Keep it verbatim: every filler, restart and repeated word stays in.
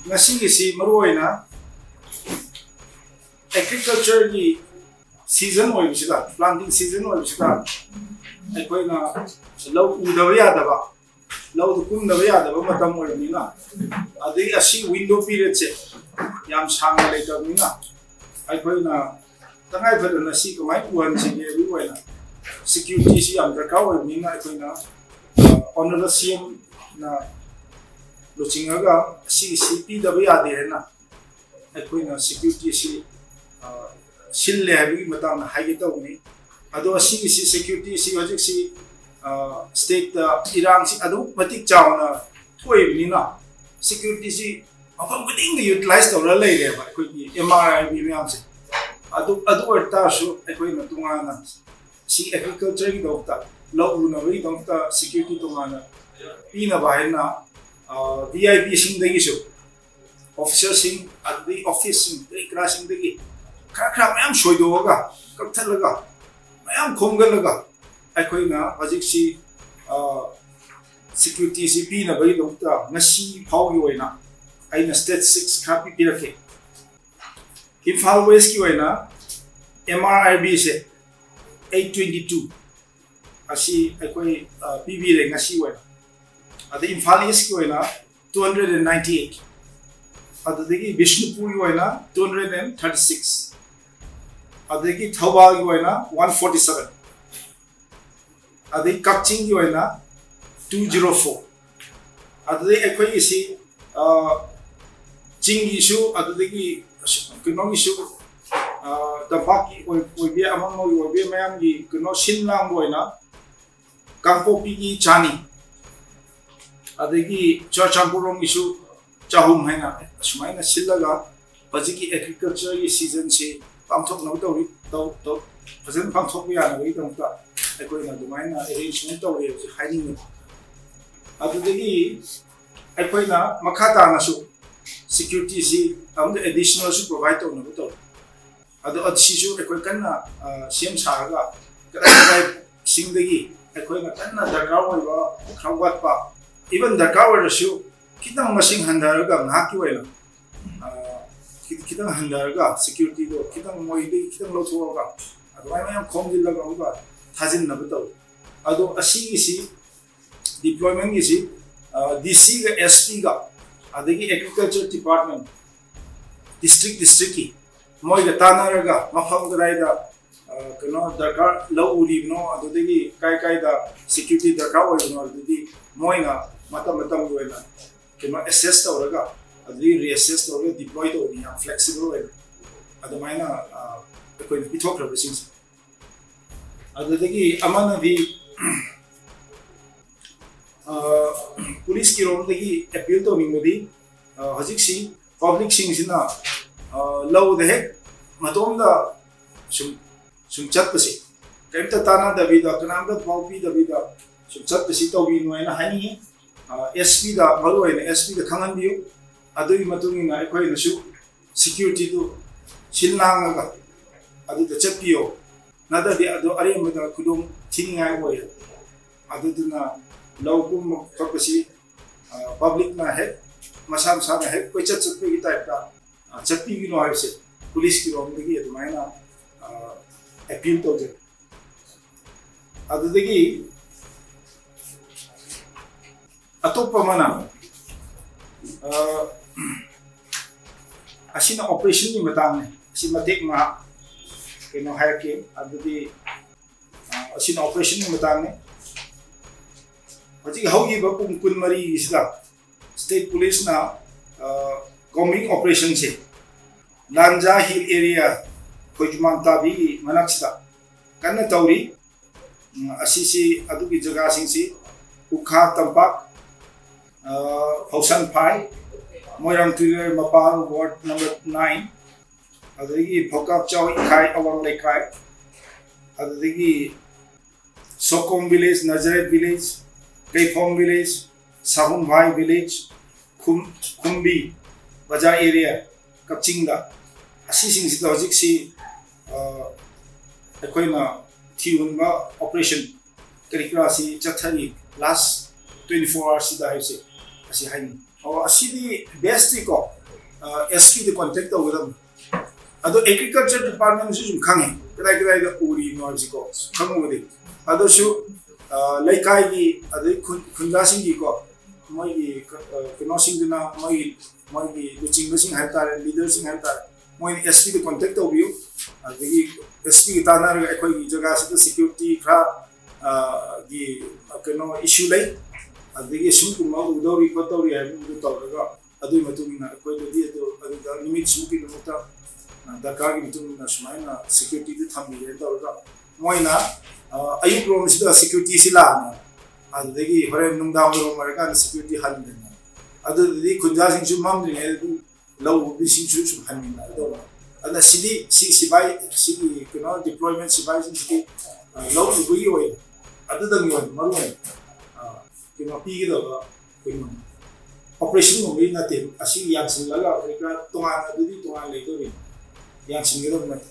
ꯉꯁꯤꯒꯤꯁꯤ ꯃꯔꯨꯑꯣꯏꯅ ꯑꯦꯒ꯭ꯔꯤꯀꯜꯆꯔꯒꯤ season ꯑꯣꯏꯕꯁꯤꯗ, planting season ꯑꯣꯏꯕꯁꯤꯗ ꯑꯩꯈꯣꯏꯅ ꯂꯧ ꯎꯗꯕ ꯌꯥꯗꯕ, ꯂꯧꯗꯨ ꯀꯨꯝꯗꯕ ꯌꯥꯗꯕ ꯃꯇꯝ ꯑꯣꯏꯕꯅꯤꯅ, ꯑꯗꯒꯤ ꯑꯁꯤ ꯋꯤꯟꯗꯣ ꯄꯤꯔꯤꯌꯠꯁꯦ ꯌꯥꯝ ꯁꯥꯡꯅ ꯂꯩꯇꯕꯅꯤꯅ, ꯑꯩꯈꯣꯏꯅ ꯇꯉꯥꯏ ꯐꯗꯅ ꯁꯤ ꯀꯃꯥꯏꯅ ꯎꯍꯟꯁꯤꯒꯦ? ꯑꯗꯨꯒꯤ ꯑꯣꯏꯅ ꯁꯦꯀ꯭ꯌꯨꯔꯤꯇꯤꯁꯤ ꯌꯥꯝ ꯗꯔꯀꯥꯔ ꯑꯣꯏꯕꯅꯤꯅ, ꯑꯩꯈꯣꯏꯅ ꯑꯣꯅꯔꯦꯕꯜ ꯁꯤ ꯑꯦꯝꯅ ꯂꯨꯆꯤꯡꯉꯒ ꯑꯁꯤꯒꯤꯁꯤ ꯄꯤꯗꯕ ꯌꯥꯗꯦ ꯍꯥꯏꯅ ꯑꯩꯈꯣꯏꯅ ꯁꯦꯀ꯭ꯌꯨꯔꯤꯇꯤꯁꯤ ꯁꯤꯜꯂꯦ ꯍꯥꯏꯕꯒꯤ ꯃꯇꯥꯡꯗ ꯍꯥꯏꯒꯦ ꯇꯧꯕꯅꯤ꯫ ꯑꯗꯣ ꯑꯁꯤꯒꯤꯁꯤ, ꯁꯦꯀ꯭ꯌꯨꯔꯤꯇꯤꯁꯤ ꯍꯧꯖꯤꯛꯁꯤ ꯁ꯭ꯇꯦꯠꯇ ꯏꯔꯥꯡꯁꯤ ꯑꯗꯨꯛ ꯃꯇꯤꯛ ꯆꯥꯎꯅ ꯊꯣꯛꯏꯕꯅꯤꯅ, ꯁꯦꯀ꯭ꯌꯨꯔꯤꯇꯤꯁꯤ ꯃꯐꯝ ꯈꯨꯗꯤꯡꯗ ꯌꯨꯇꯤꯂꯥꯏꯁ ꯇꯧꯔ ꯂꯩꯔꯦꯕ ꯑꯩꯈꯣꯏꯒꯤ ꯑꯦꯝ ꯑꯥꯔ ꯑꯥꯏ ꯕꯤ ꯃꯌꯥꯝꯁꯦ꯫ ꯑꯗꯨ ꯑꯗꯨ ꯑꯣꯏꯇꯥꯔꯁꯨ, ꯑꯩꯈꯣꯏꯅ ꯇꯣꯉꯥꯟꯅ ꯁꯤ ꯑꯦꯒ꯭ꯔꯤꯀꯜꯆꯔꯒꯤꯗꯃꯛꯇ, ꯂꯧ ꯎꯅꯕꯒꯤꯗꯃꯛꯇ ꯁꯦꯀ꯭ꯌꯨꯔꯤꯇꯤ ꯇꯣꯉꯥꯟꯅ ꯄꯤꯅꯕ ꯍꯥꯏꯅ ꯚꯤ ꯑꯥꯏ ꯄꯤꯁꯤꯡꯗꯒꯤꯁꯨ, ꯑꯣꯐꯤꯁꯔꯁꯤꯡ, ꯑꯗꯨꯗꯒꯤ ꯑꯣꯐꯤꯁꯁꯤꯡ, ꯀꯔꯤ ꯀꯔꯥꯁꯤꯡꯗꯒꯤ ꯈꯔ ꯈꯔ ꯃꯌꯥꯝ ꯁꯣꯏꯗꯣꯛꯑꯒ, ꯀꯛꯊꯠꯂꯒ, ꯃꯌꯥꯝ ꯈꯣꯝꯒꯠꯂꯒ, ꯑꯩꯈꯣꯏꯅ ꯍꯧꯖꯤꯛꯁꯤ ꯁꯦꯀ꯭ꯌꯨꯔꯤꯇꯤꯁꯤ ꯄꯤꯅꯕꯒꯤꯗꯃꯛꯇ ꯉꯁꯤ ꯐꯥꯎꯒꯤ ꯑꯣꯏꯅ ꯑꯩꯅ ꯁ꯭ꯇꯦꯇꯤꯁꯇꯤꯛꯁ ꯈꯔ ꯄꯤꯕꯤꯔꯛꯀꯦ꯫ ꯏꯝꯐꯥꯜ ꯋꯦꯁꯀꯤ ꯑꯣꯏꯅ ꯑꯦꯝ ꯑꯥꯔ ꯑꯥꯏ ꯕꯤꯁꯦ ꯑꯩꯠ ꯇ꯭ꯋꯦꯟꯇꯤ ꯇꯨ ꯑꯁꯤ ꯑꯩꯈꯣꯏ ꯄꯤꯕꯤꯔꯦ ꯉꯁꯤ ꯑꯣꯏꯅ꯫ ꯑꯗ ꯏꯝꯐꯥꯜ ꯏꯁꯀꯤ ꯑꯣꯏꯅ two hundred and ninety eight, ꯑꯗꯨꯗꯒꯤ ꯕꯤꯁꯅꯨꯄꯨꯔꯒꯤ ꯑꯣꯏꯅ two hundred and thirty six, ꯑꯗꯒꯤ ꯊꯧꯕꯥꯜꯒꯤ ꯑꯣꯏꯅ one forty seven, ꯑꯗꯩ ꯀꯛꯆꯤꯡꯒꯤ ꯑꯣꯏꯅ two zero four꯫ ꯑꯗꯨꯗꯩ ꯑꯩꯈꯣꯏꯒꯤꯁꯤ ꯆꯤꯡꯒꯤꯁꯨ, ꯑꯗꯨꯗꯒꯤ ꯀꯩꯅꯣꯒꯤꯁꯨ, ꯇꯝꯄꯥꯛꯀꯤ ꯑꯣꯏꯕ, ꯑꯃ ꯑꯃꯒꯤ ꯑꯣꯏꯕ ꯃꯌꯥꯝꯒꯤ ꯀꯩꯅꯣ ꯁꯤꯟ ꯂꯥꯡꯕ ꯑꯣꯏꯅ ꯀꯥꯡꯄꯣꯛꯄꯤꯒꯤ ꯆꯥꯅꯤ, ꯑꯗꯒꯤ ꯆꯨꯔꯆꯥꯟꯄꯨꯔ ꯔꯣꯝꯒꯤꯁꯨ ꯆꯍꯨꯝ ꯍꯥꯏꯅ ꯑꯁꯨꯃꯥꯏꯅ ꯁꯤꯜꯂꯒ ꯍꯧꯖꯤꯛꯀꯤ ꯑꯦꯒ꯭ꯔꯤꯀꯜꯆꯔꯒꯤ ꯁꯤꯖꯟꯁꯤ ꯄꯥꯡꯊꯣꯛꯅꯕ ꯇꯧꯔꯤ꯫ ꯇꯧ ꯇꯧ ꯐꯖꯅ ꯄꯥꯡꯊꯣꯛꯄ ꯌꯥꯅꯕꯒꯤꯗꯃꯛꯇ ꯑꯩꯈꯣꯏꯅ ꯑꯗꯨꯃꯥꯏꯅ ꯑꯦꯔꯦꯟꯖꯃꯦꯟ ꯇꯧꯔꯦ ꯍꯥꯏꯕꯁꯤ ꯍꯥꯏꯅꯤꯡꯉꯤ꯫ ꯑꯗꯨꯗꯒꯤ ꯑꯩꯈꯣꯏꯅ ꯃꯈꯥ ꯇꯥꯅꯁꯨ ꯁꯦꯀ꯭ꯌꯨꯔꯤꯇꯤꯁꯤ ꯑꯃꯨꯛꯀ ꯑꯦꯗꯤꯁꯅꯦꯜꯁꯨ ꯄ꯭ꯔꯣꯚꯥꯏꯠ ꯇꯧꯅꯕ ꯇꯧꯔꯤ꯫ ꯑꯗꯣ ꯑꯁꯤꯁꯨ ꯑꯩꯈꯣꯏ ꯀꯟꯅ ꯁꯦꯝ ꯁꯥꯔꯒ ꯀꯗꯥꯏ ꯀꯗꯥꯏꯁꯤꯡꯗꯒꯤ ꯑꯩꯈꯣꯏꯅ ꯀꯟꯅ ꯗꯔꯀꯥꯔ ꯑꯣꯏꯕ ꯈꯔ ꯋꯥꯠꯄ, ꯏꯚꯟ ꯗꯔꯀꯥꯔ ꯑꯣꯏꯔꯁꯨ ꯈꯤꯇꯪ ꯃꯁꯤꯡ ꯍꯟꯊꯔꯒ ꯉꯥꯏꯍꯥꯛꯀꯤ ꯑꯣꯏꯅ, ꯑ, ꯈꯤ-, ꯈꯤꯇꯪ ꯍꯟꯊꯔꯒ securityꯗꯣ ꯈꯤꯇꯪ ꯃꯣꯏꯗꯒꯤ ꯈꯤꯇꯪ ꯂꯧꯊꯣꯛꯑꯒ ꯑꯗꯨꯃꯥꯏꯅ ꯃꯌꯥꯝ ꯈꯣꯝꯖꯤꯜꯂꯒ ꯑꯃꯨꯛꯀ ꯊꯥꯖꯤꯟꯅꯕ ꯇꯧꯏ꯫ ꯑꯗꯣ ꯑꯁꯤꯒꯤꯁꯤ deploymentꯒꯤꯁꯤ, ꯑ, DCꯒ SPꯒ ꯑꯗꯒꯤ Agriculture Department district districtꯀꯤ ꯃꯣꯏꯒ ꯇꯥꯟꯅꯔꯒ ꯃꯐꯝ ꯀꯗꯥꯏꯗ, ꯑ, ꯀꯩꯅꯣ ꯗꯔꯀꯥꯔ ꯂꯧ ꯎꯔꯤꯕꯅꯣ, ꯑꯗꯨꯗꯒꯤ ꯀꯥꯏ ꯀꯥꯏꯗ security ꯗꯔꯀꯥꯔ ꯑꯣꯏꯕꯅꯣ, ꯑꯗꯨꯗꯤ ꯃꯣꯏꯅ ꯃꯇꯝ ꯃꯇꯝꯒꯤ ꯑꯣꯏꯅ ꯀꯩꯅꯣ assess ꯇꯧꯔꯒ ꯑꯗꯨꯗꯒꯤ reassess ꯇꯧꯔꯒ deploy ꯇꯧꯕꯅꯤ, ꯌꯥꯝ flexible ꯑꯣꯏꯅ ꯑꯗꯨꯃꯥꯏꯅ, ꯑ, ꯑꯩꯈꯣꯏꯅ ꯄꯤꯊꯣꯛꯈ꯭ꯔꯕꯁꯤꯡꯁꯦ꯫ ꯑꯗꯨꯗꯒꯤ ꯑꯃꯅꯗꯤ, ꯑ, policeꯀꯤꯔꯣꯝꯗꯒꯤ appeal ꯇꯧꯅꯤꯡꯕꯗꯤ, ꯑ, ꯍꯧꯖꯤꯛꯁꯤ publicꯁꯤꯡꯁꯤꯅ, ꯑ, ꯂꯧꯗ ꯍꯦꯛ ꯃꯇꯣꯝꯗ ꯁꯨꯝ, ꯁꯨꯝ ꯆꯠꯄꯁꯦ, ꯀꯔꯤꯝꯇ ꯇꯥꯟꯅꯗꯕꯤꯗ, ꯀꯅꯥꯝꯇ ꯄꯥꯎ ꯄꯤꯗꯕꯤꯗ ꯁꯨꯝ ꯆꯠꯄꯁꯤ ꯇꯧꯕꯤꯅꯨ ꯍꯥꯏꯅ ꯍꯥꯏꯅꯤꯡꯉꯤ꯫ ꯑ, SPꯗ, ꯃꯔꯨꯑꯣꯏꯅ SPꯗ ꯈꯪꯍꯟꯕꯤꯌꯨ꯫ ꯑꯗꯨꯒꯤ ꯃꯇꯨꯡ ꯏꯟꯅ ꯑꯩꯈꯣꯏꯅꯁꯨ securityꯗꯨ ꯁꯤꯜ ꯂꯥꯡꯉꯒ ꯑꯗꯨꯗ ꯆꯠꯄꯤꯌꯣ꯫ ꯅꯠꯇ꯭ꯔꯗꯤ ꯑꯗꯨ ꯑꯔꯦꯝꯕꯗ ꯈꯨꯗꯣꯡ ꯊꯤꯅꯤꯡꯉꯥꯏ ꯑꯣꯏ꯫ ꯑꯗꯨꯗꯨꯅ ꯂꯧ ꯀꯨꯝꯕ ꯈꯣꯠꯄꯁꯤ, ꯑ, publicꯅ ꯍꯦꯛ ꯃꯁꯥ ꯃꯁꯥꯅ ꯍꯦꯛ ꯀꯣꯏꯆꯠ ꯆꯠꯄꯒꯤ typeꯇ, ꯑ, ꯆꯠꯄꯤꯒꯅꯨ ꯍꯥꯏꯕꯁꯦ policeꯀꯤꯔꯣꯝꯗꯒꯤ ꯑꯗꯨꯃꯥꯏꯅ, ꯑ, appeal ꯇꯧꯖꯩ꯫ ꯑꯗꯨꯗꯒꯤ ꯑꯇꯣꯞꯄ ꯑꯃꯅ, ꯑ, ꯑꯁꯤꯅ operationꯒꯤ ꯃꯇꯥꯡꯅꯤ꯫ ꯑꯁꯤ ꯃꯇꯦꯛ ꯉꯥꯏꯍꯥꯛ ꯀꯩꯅꯣ ꯍꯥꯏꯔꯛꯀꯦ꯫ ꯑꯗꯨꯗꯤ, ꯑ, ꯑꯁꯤꯅ operationꯒꯤ ꯃꯇꯥꯡꯅꯤ꯫ ꯍꯧꯖꯤꯛ ꯍꯧꯈꯤꯕ ꯄꯨꯡ ꯀꯨꯟꯃꯔꯤꯁꯤꯗ state policeꯅ, ꯑ, combing operationꯁꯦ ꯂꯥꯟꯖꯥ Hill Area, ꯈꯣꯏꯖꯨꯃꯥꯟ ꯇꯥꯕꯤꯒꯤ ꯃꯅꯥꯛꯁꯤꯗ ꯀꯟꯅ ꯇꯧꯔꯤ꯫ ꯎꯝ, ꯑꯁꯤꯁꯤ ꯑꯗꯨꯒꯤ ꯖꯒꯥꯁꯤꯡꯁꯤ ꯎꯈꯥ ꯇꯝꯄꯥꯛ, ꯑ, ꯐꯧꯁꯟ ꯐꯥꯏ, ꯃꯣꯏꯔꯥꯡ ꯇꯨꯔꯦꯜ ꯃꯄꯥꯜ ward number nine, ꯑꯗꯨꯗꯒꯤ ꯐꯧꯀꯥꯞ ꯆꯥꯎ ꯏꯈꯥꯏ ꯑꯋꯥꯡ ꯂꯩꯀꯥꯏ, ꯑꯗꯨꯗꯒꯤ ꯁꯣꯀꯣꯝ village, ꯅꯖꯔꯦꯠ village, ꯀꯩꯐꯣꯝ village, ꯁꯥꯍꯨꯝꯚꯥꯏ village, ꯈꯨꯝ-, ꯈꯨꯝꯕꯤ ꯕꯖꯥꯔ area, ꯀꯛꯆꯤꯡꯗ, ꯑꯁꯤꯁꯤꯡꯁꯤꯗ ꯍꯧꯖꯤꯛꯁꯤ, ꯑ, ꯑꯩꯈꯣꯏꯅ ꯊꯤꯍꯨꯟꯕ operation ꯀꯔꯤ ꯀꯔꯥꯁꯤ ꯆꯠꯊꯔꯤ last twenty four hoursꯁꯤꯗ ꯍꯥꯏꯕꯁꯦ ꯑꯁꯤ ꯍꯥꯏꯅꯤꯡꯉꯤ꯫ ꯑꯣ, ꯑꯁꯤꯗꯤ ꯕꯦꯁꯇꯤꯀꯣ, ꯑꯦꯁ ꯄꯤꯗ ꯀꯣꯟꯇꯦꯛ ꯇꯧꯒꯗꯕꯅꯤ꯫ ꯑꯗꯣ ꯑꯦꯒ꯭ꯔꯤꯀꯜꯆꯔ ꯗꯤꯄꯥꯔꯠꯃꯦꯟꯁꯨ ꯁꯨꯝ ꯈꯪꯉꯦ, ꯀꯗꯥꯏ ꯀꯗꯥꯏꯗ ꯎꯔꯤꯅꯣ ꯍꯥꯏꯕꯁꯤꯀꯣ, ꯈꯪꯉꯨꯕꯗꯤ꯫ ꯑꯗꯨꯁꯨ ꯑ, ꯂꯩꯀꯥꯏꯒꯤ, ꯑꯗꯩ ꯈꯨꯟ ꯈꯨꯟꯖꯥꯁꯤꯡꯒꯤꯀꯣ, ꯃꯣꯏꯒꯤ ꯀ- ꯑ, ꯀꯩꯅꯣꯁꯤꯡꯗꯨꯅ, ꯃꯣꯏꯒꯤ ꯃꯣꯏꯒꯤ ꯂꯨꯆꯤꯡꯕꯁꯤꯡ ꯍꯥꯏꯕ ꯇꯥꯔꯦ, ꯂꯤꯗꯔꯁꯤꯡ ꯍꯥꯏꯕ ꯇꯥꯔꯦ, ꯃꯣꯏꯅ ꯑꯦꯁ ꯄꯤꯗ ꯀꯣꯟꯇꯦꯛ ꯇꯧꯕꯤꯌꯨ꯫ ꯑꯗꯒꯤ ꯑꯦꯁ ꯄꯤꯒ ꯇꯥꯟꯅꯔꯒ ꯑꯩꯈꯣꯏꯒꯤ ꯖꯒꯥꯁꯤꯗ ꯁꯦꯀ꯭ꯌꯨꯔꯤꯇꯤ ꯈꯔ ꯑ, ꯒꯤ ꯀꯩꯅꯣ ꯏꯁꯨ ꯂꯩ, ꯑꯗꯒꯤ ꯁꯨꯝ ꯀꯨꯝꯕ ꯎꯗꯧꯔꯤ ꯈꯣꯠꯇꯧꯔꯤ ꯍꯥꯏꯕꯗꯨ ꯇꯧꯔꯒ, ꯑꯗꯨꯒꯤ ꯃꯇꯨꯡ ꯏꯟꯅ ꯑꯩꯈꯣꯏꯗꯗꯤ ꯑꯗꯨ ꯑꯗꯨꯗ ꯅꯨꯃꯤꯠ ꯁꯤꯃꯨꯛꯀꯤꯗꯃꯛꯇ ꯑ, ꯗꯔꯀꯥꯔꯒꯤ ꯃꯇꯨꯡ ꯏꯟꯅ ꯁꯨꯃꯥꯏꯅ ꯁꯦꯀ꯭ꯌꯨꯔꯤꯇꯤꯗ ꯊꯝꯕꯤꯔꯦꯅ ꯇꯧꯔꯒ, ꯃꯣꯏꯅ ꯑ, ꯑꯌꯨꯛ ꯂꯣꯝꯁꯤꯗ ꯁꯦꯀ꯭ꯌꯨꯔꯤꯇꯤꯁꯤ ꯂꯥꯛꯑꯅꯤ, ꯑꯗꯨꯗꯒꯤ ꯍꯣꯔꯦꯟ ꯅꯨꯡꯗꯥꯡ ꯋꯥꯏꯔꯝ ꯑꯣꯏꯔꯀꯥꯟꯗ ꯁꯦꯀ꯭ꯌꯨꯔꯤꯇꯤ ꯍꯟꯒꯅꯤ꯫ ꯑꯗꯨꯗꯗꯤ ꯈꯨꯟꯖꯥꯁꯤꯡꯁꯨ ꯃꯝꯗ꯭ꯔꯤꯉꯩꯗ ꯑꯗꯨꯝ ꯂꯧ ꯎꯕꯁꯤꯡꯁꯨ ꯁꯨꯝ ꯍꯟꯃꯤꯟꯅꯒꯗꯧꯕ꯫ ꯑꯗꯨꯅ ꯁꯤꯗꯤ ꯁꯤ ꯁꯤꯐꯥꯏ, ꯁꯤꯒꯤ ꯀꯩꯅꯣ ꯗꯤꯄ꯭ꯂꯣꯏꯃꯦꯟ ꯁꯤꯐꯥꯏꯁꯤꯡꯁꯤꯗꯤ ꯑ, ꯂꯧ ꯎꯕꯒꯤ ꯑꯣꯏꯅ, ꯑꯗꯨꯗꯪꯒꯤ ꯑꯣꯏꯅ ꯃꯔꯨ ꯑꯣꯏꯅ ꯑ, ꯀꯩꯅꯣ ꯄꯤꯒꯗꯕ, ꯀꯩꯅꯣ ꯑꯣꯄꯔꯦꯁꯟꯒꯨꯝꯕꯒꯤ ꯅꯠꯇꯦ꯫ ꯑꯁꯤ ꯌꯥꯟꯁꯤꯜꯂꯒ ꯑꯩꯈꯣꯏ ꯈꯔ ꯇꯣꯉꯥꯟꯅ, ꯑꯗꯨꯗꯤ ꯇꯣꯉꯥꯟꯅ ꯂꯩꯗꯣꯔꯤ, ꯌꯥꯟꯁꯤꯟꯒꯗꯕ ꯅꯠꯇꯦ꯫